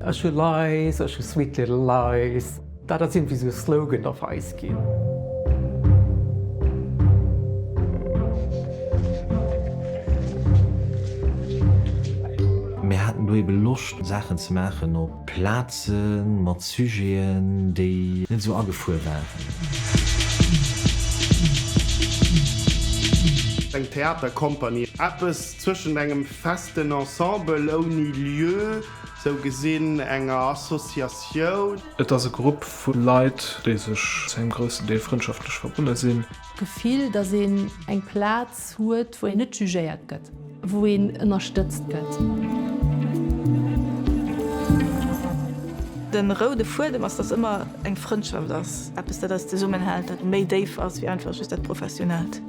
Ech hu Lies, ech hu sweet little lies. Dat ass iergendwéi sou e Slogan da fir eis ginn. Mir haten do ebe Loscht, Saachen ze maachen op Plazen, mat Sujeten, déi net esou agefuer waren. Eng Theaterkompanie, eppes zwëschent engem festen Ensemble ouni Lieu, sou gesinn enger Associatioun. Et ass e Grupp vu Leit, déi sech zu engem groussen Deel frëndschaftlech verbonne sinn. D'Gefill, datt een eng Plaz huet, wou een net jugéiert gëtt, wou een ënnerstëtzt gëtt. De roude Fuedem ass, datt ëmmer eng Frëndschaft ass, eppes, dat eis zesummenhält, dat méi déif ass wéi einfach just dat Professionellt.